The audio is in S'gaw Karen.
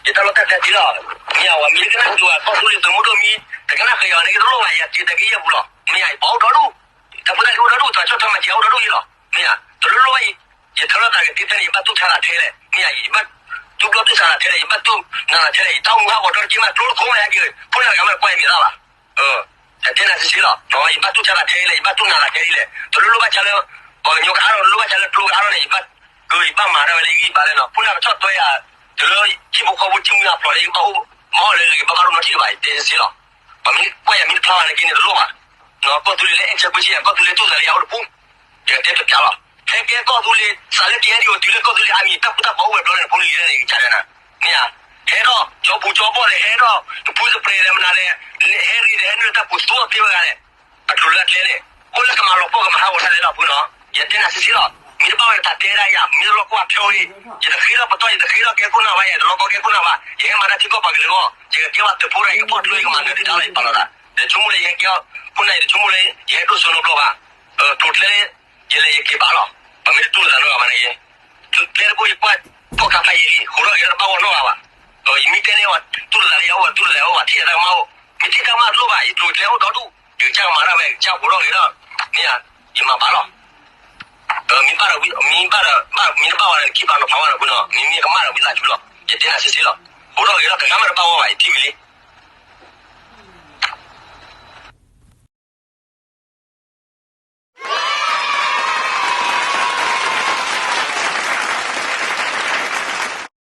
ယတၢ်လီၢ်တၢ်ကျဲထံလီၤ. မ့ၢ်ဧါ, ဝဲမ့ၢ်လၢကနၣ်ဒိးအကီၢ်သူလ့ၤသုးမုၢ်ဒိၣ်မံ, တကနၣ်ဃဲၤအီၤန့ၣ် ကတလိၣ်ဘၣ်, ယၤတက့ၢ်ယဲၢ်ပူၤလီၤ. မ့ၢ်ဧါ, ယပှၤအိၣ်ဒီဒူၣ်, တၢ်ဖိတၢ်လံၤအိၣ်ဒီဒူၣ်, တၢ်ဆီၣ်ထွဲမၤစၢၤအိၣ်ဒီဒူၣ်ယဲလီၤ. မ့ၢ်ဧါ, တလိၣ်လိၣ်ဘၣ်, ယထၢထီၣ်သးကသ့ဖဲန့ၣ် ယဘၣ်တူၢ်ဆါသးထဲလဲၣ်. မ့ၢ်ဧါ, ယဘၣ်တူၢ်ဘျီတူၢ်ဆါသးထဲလဲၣ်, ယဘၣ်တူၢ်နးသးထဲလဲၣ်, ယတၢ်အိၣ်မူဟးဂီၤဒီတက့ၢ်မး ကျိတခိၣ်မးဟဲက့ၤ, ဖိနၢ်တဂၤမ့ၢ်ကွၢ်ယမံၤသၣ်ဘၣ်. ယတဲနၤဆ့ဆ့လီၤ, ယဘၣ်တူၢ်ဆါသးထဲလဲၣ်, ယဘၣ်တူၢ်နးသးထဲလဲၣ်, တလိၣ်လိၣ်ဘၣ်ဆါလၢ ပှၤကညီကအါထီၣ်, တလိၣ်ဘၣ်ဆါလၢကျိကအါထီၣ်န့ၣ်, ယဘၣ်မၤတၢ်ဝဲလၢယဂံၢ်ယဘါလဲၣ်နီၤ. ဖိနၢ်ကဆီၣ်ထွဲယၤ တုၤလၢဟံၣ်ဖိဃီဖိထံၣ်မုၢ်အဖျိးလၢယကဘၣ်အိၣ်, မၤအီၣ်လၢဂ့ၤဘၣ်ဘၣ်ဒိၣ်နီတထံၣ်ဘၣ်, ယတဲဆ့ဆ့လီၤ. ပှၤမ့ၢ်ကွၢ်ယၤမ့ၢ်တဖျါဘၣ်နာ်က့န့ၣ် တလိၣ်ဘၣ်. ကီၢ်သူလ့ၤလၢအဲၣ်ဆၢကွံဆၢယၤ, ကီၢ်သူလ့ၤတူၢ်သးလၢယၤအိၣ်တပူၤ, ယကတဲတပျးလီၤ. ဟဲကဲကီၢ်သူလ့ၤ စးလၢ ကဲဒံ အိၣ်တုၤလၢကီၢ်သူလ့ၤအါမံၤ တၢ်ကူတၢ်ပီးအိၣ်ဝဲၤဘျီလၢနဖိနလံၤလၢနကစၢ်ဒၣ်နၤ, မ့ၢ်ဧါ. ဟဲထီၣ် ကၠီပူၤကၠီဘီၣ်လဲၣ်, ဟဲထီၣ် တပူၤစပရ့ၤလဲၣ်မနုၤလဲၣ်, ဟဲရ့လဲၣ်, ဟဲနုာ်လၢတၢ်ပူၤသူအီၤသ့ဝဲဂၤလဲၣ်. အကျိၤလၢအကျဲန့ၣ် အိၣ်လၢကမၤလီၤပှီၢ်ကမၤဟးဂီၤတၢ်လဲၣ်လီၤ ဖုနီၤ. ယတဲနၤဆ့ဆ့လီၤ, မ့ၢ်တဘၣ်ဝဲတၢ်တဲဒၣ်ယၤ, မ့ၢ်တလီၢ်ကွၢ်ဖျိအံၤ, ယတဃ့ထီၣ်ပတီၢ်, ယတဃ့ထီၣ်ကဲခိၣ်နၢ်ဘၣ်, ယတလီၢ်ကွၢ်ကဲခိၣ်နၢ်ဘၣ်, ယဟဲမၤတၢ်ထံကီၢ်ပှၤကလုာ်အဂီၢ်, ယကကဲဝဲသုးဖိတၢ်, ယကဖီၣ်ကျိ, ယကမၤနၢၤဒုးတၢ်လီၤ, ယပာ်လီၤသး. ယတဆိကမိၣ်လၢယဟဲကဲခိၣ်နၢ်, ယတဆိကမိၣ်လၢ ယဟဲဒိၣ်စိနီတဘျီဘၣ်. ကျိၤကျဲလၢ ယလဲၤယက့ၤဘၣ်လီၤ. ပှၤမ့ၢ်တတူၢ်လိာ်သးနီတဂၤဘၣ်န့ၣ်, ကျဲတဘိ ယကွၢ်ထီၣ်ခါဖးယံာ်လံ, ဟးထီၣ်ဂ့ၤဒီးတဘၣ်ဂီၢ်နီတဂၤဘၣ်. ယမ့ၢ်တဲန့ၢ်အီၤ တူၢ်လိာ်သးလၢယအိၣ်, တူၢ်လိာ်သးလၢယအိၣ်ဘၣ်, ထံၣ်တၢ်ကမၣ်အိၣ်, မ့ၢ်ထံၣ်တၢ်ကမၣ်တလိၣ်ဘၣ်, ယကျိၤကျဲအိၣ်ဒီဒူၣ်, ယကစၢ်ကမၤတၢ်ဝဲ, ယကစၢ်ဟးထီၣ်ဂ့ၤဒီး, မ့ၢ်ဧါ, ယမၤဘၣ်လီၤ. မ့ၢ်ဘၣ်ဒီး, မ့ၢ်ဘၣ်ဒီး, မ့ၢ်တဘၣ်ဝဲဒီး နခံပာ်နီၤဖးဝဲဒီးဖုနီၤ, မ့မ့ၢ်ကမၣ်ဒီးဝံသးစူၤလီၤ. ယတဲနၤဆ့ဆ့လီၤ. ဟးထီၣ်ဂ့ၤဒီး တဂၤမ့ၢ်တဘၣ်ဂီၢ်ဘၣ်, ယထံၣ်ဝံၤလံ.